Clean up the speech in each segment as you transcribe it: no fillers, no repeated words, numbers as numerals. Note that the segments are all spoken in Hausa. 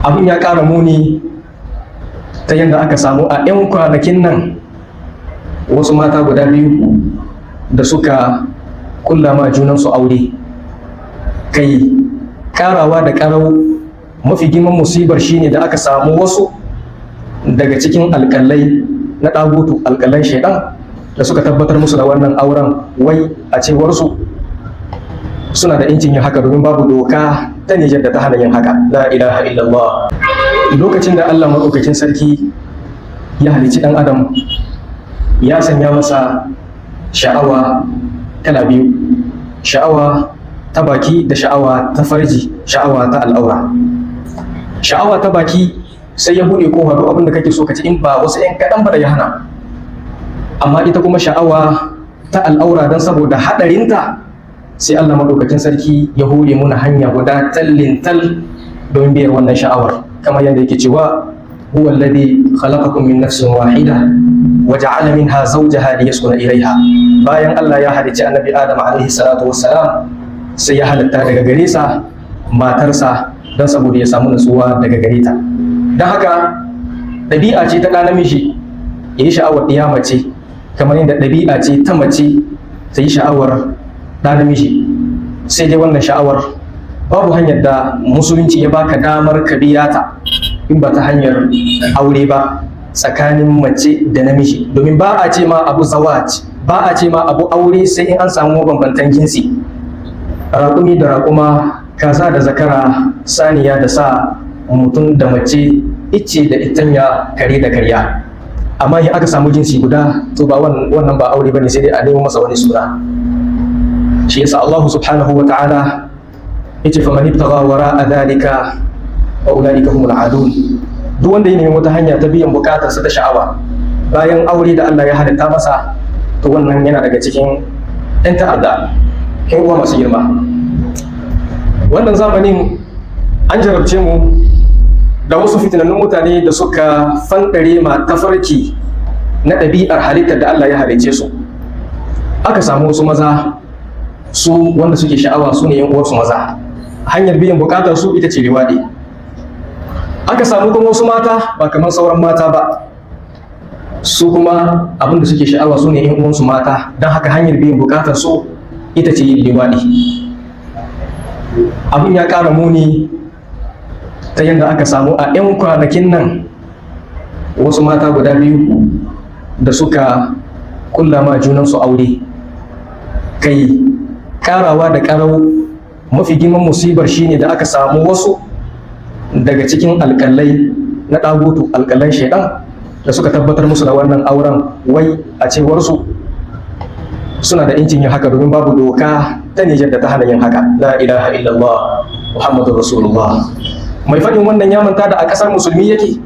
Abin ya ƙara muni ta yadda aka samu a 'yan kwanakin nan wasu mata guda biyu da suka kulla ma junansu aure. Kai, karawa da karau, mafi girman musibar shine da aka samu wasu daga cikin alƙalai na ɗagutu, alƙalan shaidan, da suka tabbatar musu da wannan auren, wai a cewarsu suna da incin yin haka domin babu doka ta Nijar da ta hana yin haka. La ilaha illallah. Lokacin da Allah maɗaukakin sarki ya halicci ɗan adam, ya sanya masa sha'awa kala biyu: sha'awa ta baki da sha'awa ta farji, sha'awa ta al'aura. Sha'awa ta baki, sai ya buɗe kofa, duk abin da kake so ka ci, in ba wasu 'yan kaɗan ba da ya hana. Amma ita kuma sha'awa ta al'aura, don saboda haɗarinta, sai Allah maɗaukakin sarki ya hore muna hanya guda tallin tal don biyar wannan sha'awar, kamar yadda yake cewa: huwa alladhi khalaqakum min nafsin wahida wa ja'ala minha zawjaha liyaskuna ilayha. Bayan Allah ya halicci Annabi Adam alaihi salatu wassalam, sai ya halitta daga gare sa matarsa don saboda ya samu nutsuwa daga gare ta. Don haka ɗabi'a ce ta ɗa namiji ya yi sha'awar ɗiya mace, kamar yadda ɗabi'a ce ta mace ta yi sha'awar ɗa namiji. Sai dai wannan sha'awar, babu hanyar da Musulunci ya baka damar ka biya ta in ba ta hanyar aure ba tsakanin mace da namiji, domin ba a ce ma abu zawaj, ba a ce ma abu aure, sai in an samu mabambantan jinsi: raƙumi da raƙuma, kaza da zakara, saniya da sa, mutum da mace, icce da itanya, kare da karya. Amma in aka samu jinsi guda, to ba wannan ba aure bane, sai dai a nemo masa wani suna. Shi yasa Allah subhanahu wa ta'ala yace: faman ibtagha wara'a dhalika wa ulaika humul adun. Duk wanda ya nemi wata hanya ta biyan bukatarsa ta sha'awa bayan aure da Allah ya halitta masa, to wannan yana daga cikin 'yan ta'adda. 'Yan uwa masu girma, wannan zamanin an jarabce mu da wasu fitinannun mutane da suka fanɗare ma tafarki na ɗabi'ar halittar da Allah ya halicce su. Aka samu wasu maza, su wanda suke sha'awa su ne 'yan uwarsu maza, hanyar biyan bukatar su ita ce liwaɗi. Aka samu kuma wasu mata, ba kamar sauran mata ba, su kuma abin da suke sha'awa su ne 'yan uwansu mata, don haka hanyar biyan bukatar su ita ce yin liwaɗi. Abin ya ƙara muni ta yadda aka samu a 'yan kwanakin nan wasu mata guda biyu da suka kulla ma junansu aure. Kai, karawa da karau, mafi girman musibar shine da aka samu wasu daga cikin alƙalai na ɗagutu, alƙalan shaidan, da suka tabbatar musu da wannan auren, wai a cewarsu suna da incin yin haka domin babu doka ta Nijar da ta hana yin haka. La ilaha illallah, Muhammadu Rasulullah. Mai faɗin wannan ya manta da a ƙasar musulmi yake.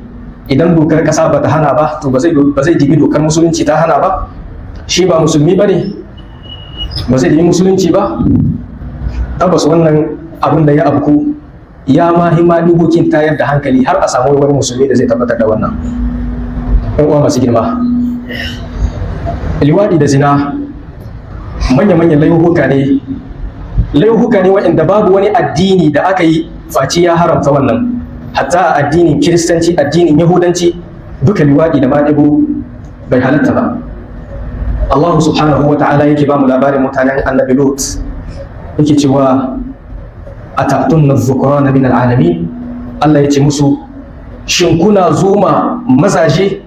Idan dokar ƙasa ba ta hana ba, to ba zai dibi dokar Musulunci ta hana ba? Shi ba musulmi ba ne? Ba zai dibi Musulunci ba? Tabbas wannan abin da ya abku ya ma hima dubokin tayar da hankali har a samu wani musulmi da zai tabbatar da wannan. 'Yan uwa masu girma, liwaɗi da zina manya-manyan laifuka ne, laifuka ne waɗanda babu wani addini da aka yi face ya haramta wannan. Hatta a addinin Kiristanci, addinin Yahudanci, duka liwaɗi da maɗigo bai halatta ba. Allah subhanahu wa ta'ala yake ba mu labarin mutanen Annabi Lut, yake cewa: atatuna dhukrana min alalamin. Allah ya ce musu: shin kuna zoma mazaje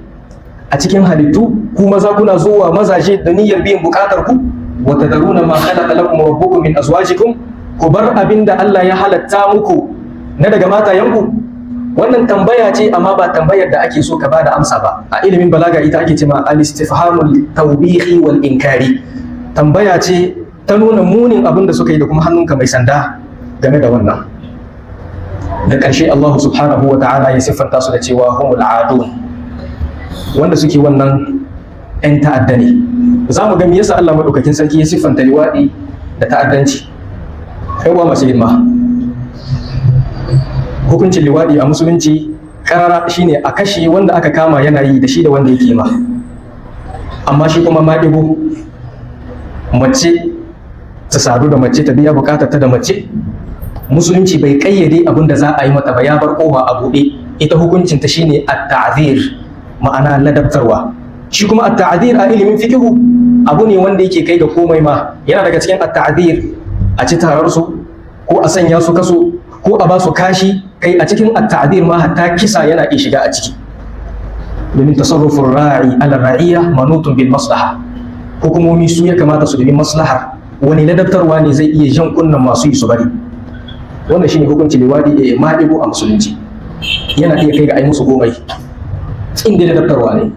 a cikin halittu? Ku maza kuna zuwa mazaje da niyyar biyan bukatar ku? Wa tadaruna ma khalaqa lakum rabbukum min azwajikum. Ku bar abinda Allah ya halatta muku na daga matayenku. Wannan tambaya ce, amma ba tambayar da ake so ka bada amsa ba. A ilimin balaga ita ake cewa al-istifhamul tawbihi wal inkari. Tambaya ce ta nuna munin abin da suka yi da kuma hannunka mai sanda game da wannan. Da ƙarshe Allah subhanahu wa ta'ala ya siffanta su da cewa humul adun, wanda suke wannan 'yan ta'adda ne. Za mu ga me yasa Allah maɗaukakin sarki ya siffanta liwaɗi da ta'addanci. 'Yan uwa masu girma, hukuncin liwaɗi a Musulunci karara shine a kashe wanda aka kama yana yi, da shi da wanda yake ma. Amma shi kuma maɗigo, mace ta sadu da mace, ta biya bukatar ta da mace, Musulunci bai kayyade abin da za a yi mata ba, ya bar kofa a buɗe. Ita hukuncin ta shine at-ta'zir, ma'ana ladabtarwa. Shi kuma at-ta'zir a ilimin fiqhu abu ne wanda yake kai ga komai ma. Yana daga cikin at-ta'zir a ci tarar su, ko a sanya su kaso, ko a ba su kashi. Kai, a cikin at-ta'zir ma hatta kisa yana iya shiga a ciki, domin tasarrufin ra'i ala ra'iyya manutun bil maslaha. Hukumomi su ya kamata su dubi maslahar wani ladabtarwa ne zai iya jan kunnan masu yi su bari. Wannan shine hukunci liwadi maɗigo a musulunci. Yana iya kai ga ai musu komai inda ladabtarwa ne.